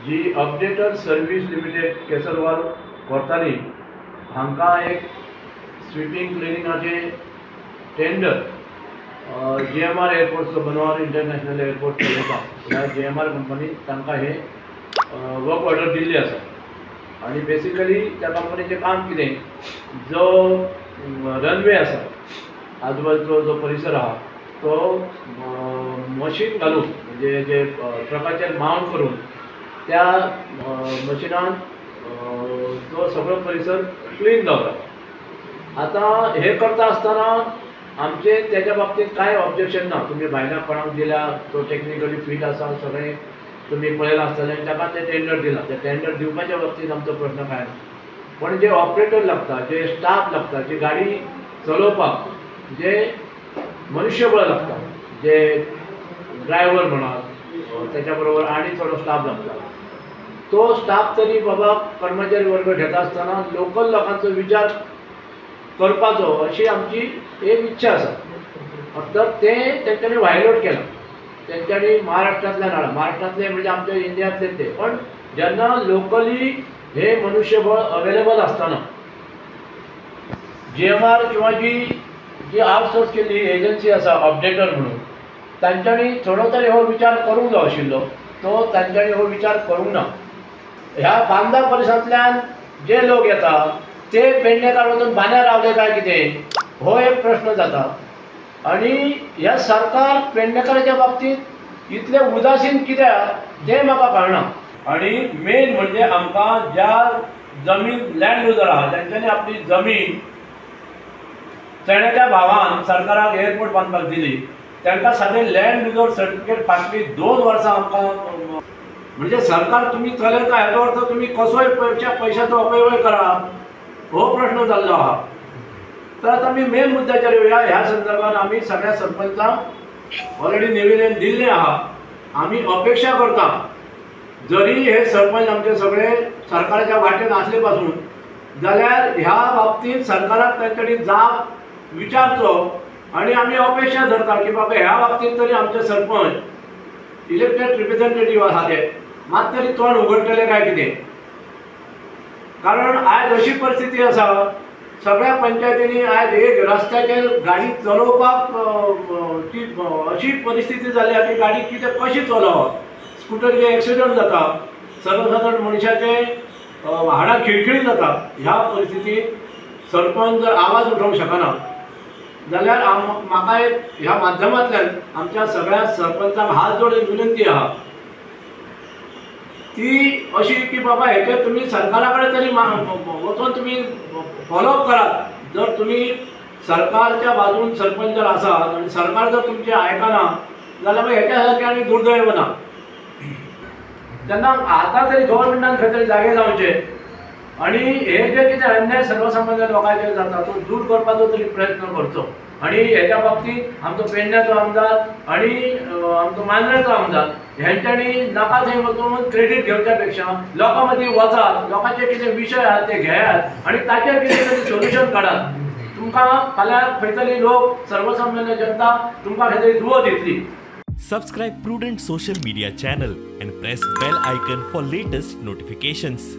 जी updater service limited Kesarval Cortalim हांकां एक स्विपिंग क्लिनिंगाचें टेंडर GMR एअरपोर्टचो बनवार इंटरनॅशनल एअरपोर्ट चलोवपाक ह्या GMR company तांकां हे वर्क ऑर्डर दिल्ली आसा. आनी बेसिकली त्या कंपनीचें काम कितें, जो रनवे आसा आजूबाजूचो जो परिसर आहा तो मशीन घालून म्हणजे जे ट्रकाचेर माउंट करून त्या मशिनान तो सगळो परिसर क्लीन दवरता. आतां हें करता आसतना आमचे तेच्या बाबतींत कांय ऑब्जेक्शन ना. तुमी भायल्या कोणाक दिल्या तो टॅक्निकली फीट आसा सगळें तुमी पळयलां आसतलें आनी ताका तें टेंडर दिलां. तें टेंडर दिवपाच्या बाबतींत आमचो प्रश्न कांय ना, पण जे ऑपरेटर लागता, जे स्टाफ लागता, जी गाडी चलोवपाक जे मनुष्यबळ लागता, जे ड्रायव्हर म्हणात त्याच्या बरोबर आनी थोडो स्टाफ लागता, तो स्टाफ तरी बाबा कर्मचारी वर्ग घेता आसतना लोकल लोकांचो विचार करपाचो अशी आमची एक इच्छा आसा. तर तें तेंच्यांनी व्हायलेट केलां, तेंच्यांनी महाराष्ट्रांतल्यान हाडलां, महाराष्ट्रांतले म्हणजे आमच्या इंडियांतले ते, पण जेन्ना लोकली हे मनुष्यबळ अवेलेबल आसतना GMR किंवा जी जी आउटसोर्स केल्ली एजन्सी आसा अपडेटर म्हणून तांच्यांनी थोडो तरी हो विचार करूंक जाय आशिल्लो, तो तांच्यांनी हो विचार करूंक ना. ह्या बांदा परिसरांतल्यान जे लोक येता ते पेडणेकार वचून बांद्यार रावले काय कितें हो एक प्रश्न जाता. आनी ह्या सरकार पेडणेकाराच्या बाबतींत इतलें उदासीन कित्याक तें म्हाका कळना. आनी मेन म्हणजे आमकां ज्या जमीन लँड युजर आहा तांच्यांनी आपली जमीन चण्याच्या भावान सरकाराक एअरपोर्ट बांदपाक दिली, तांकां सादें लँड युजर सर्टिफिकेट फाटलीं 2 वर्सां आमकां म्हणजे सरकार तुमी चलयता हेजो अर्थ तुमी कसोय पयशाचो अपव्यय करा हो प्रश्न जाल्लो आहा. तर आतां आमी मेन मुद्द्याचेर येवया. ह्या संदर्भात आमी सगळ्या सरपंचांक ऑलरेडी निवेदन दिल्लें आहा. आमी अपेक्षा करता जरी हे सरपंच आमचे सगळे सरकाराच्या वाटेन आसले पासून जाल्यार ह्या बाबतींत सरकाराक तांच्यानी जाप विचारचो आनी आमी अपेक्षा धरता की बाबा ह्या बाबतींत तरी आमचे सरपंच इलेक्टेड रिप्रेझेंटेटिव्ह आसा ते मात तरी तोंड उगडटले काय कितें. कारण आयज अशी परिस्थिती आसा सगळ्या पंचायतींनी आयज एक रस्त्याचेर गाडी चलोवपाक ती अशी परिस्थिती जाल्या की गाडी कितें कशी चलोवप, स्कुटरीचे एक्सिडंट जाता, सर्वसाधारण मनशाचे हाडां खिळखिळी जाता. ह्या परिस्थितींत सरपंच जर आवाज उठोवंक शकना जाल्यार म्हाका एक ह्या माध्यमांतल्यान आमच्या सगळ्या सरपंचांक हात जोडून विनंती आहा ती अशी की बाबा हेचेर तुमी सरकारा कडेन तरी वचून तुमी फॉलोअप करात. जर तुमी सरकारच्या बाजून सरपंच जर आसात आनी सरकार जर तुमचें आयकना जाल्यार मागीर हेच्या सारकें आनी दुर्दैव ना. तेन्ना आतां तरी गव्हर्मेंटान खंय तरी जागे जावचें आनी हे जे कितें अन्याय सर्वसामान्य लोकांचेर जाता तो दूर करपाचो तरी प्रयत्न करचो. आनी हेच्या बाबतींत आमचो पेडण्याचो आमदार आनी आमचो मांद्रेचो आमदार हेंच्यांनी नाका थंय वचून क्रेडीट घेवच्या पेक्षा लोकां मदीं वचात, लोकांचे कितें विशय आहात ते घेयात आनी ताचेर कितें तरी सोल्युशन काडात. तुमकां फाल्यां खंय तरी लोक सर्वसामान्य जनता तुमकां खंय तरी दुवो दितली. Subscribe Prudent social media channel and press bell icon for latest notifications.